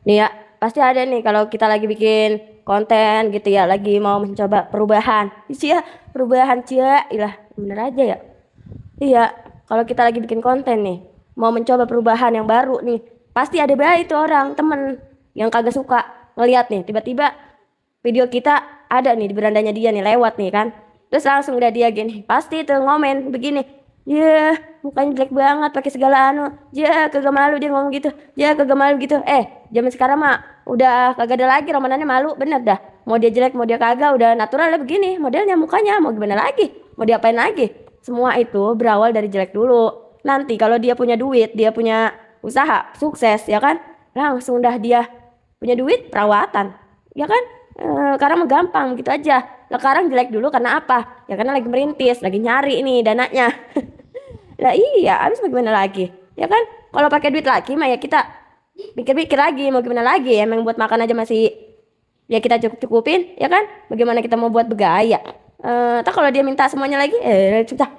Nih ya, pasti ada nih kalau kita lagi bikin konten gitu ya, lagi mau mencoba perubahan. Iya, perubahan cia, ilah bener aja ya. Iya, kalau kita lagi bikin konten nih, mau mencoba perubahan yang baru nih, pasti ada baik itu orang, temen yang kagak suka ngeliat nih, tiba-tiba video kita ada nih di berandanya dia nih lewat nih kan. Terus langsung udah dia gini, pasti tuh ngomen begini. Ya, mukanya jelek banget pakai segala anu. Ya, kagak malu dia ngomong gitu. Ya, kagak malu gitu. Zaman sekarang mah udah kagak ada lagi romanannya malu, bener dah. Mau dia jelek, mau dia kagak, udah naturalnya begini modelnya mukanya, mau gimana lagi? Mau diapain lagi? Semua itu berawal dari jelek dulu. Nanti kalau dia punya duit, dia punya usaha, sukses ya kan? Langsung dah dia punya duit perawatan. Ya kan? Sekarang mah gampang gitu aja. Sekarang jelek dulu karena apa? Ya karena lagi merintis, lagi nyari nih dananya. Lah iya, habis mau gimana lagi? Ya kan? Kalau pakai duit lagi mah ya kita pikir-pikir lagi mau gimana lagi. Emang buat makan aja masih ya kita cukup-cukupin, ya kan? Bagaimana kita mau buat bergaya? Tak kalau dia minta semuanya lagi, sudah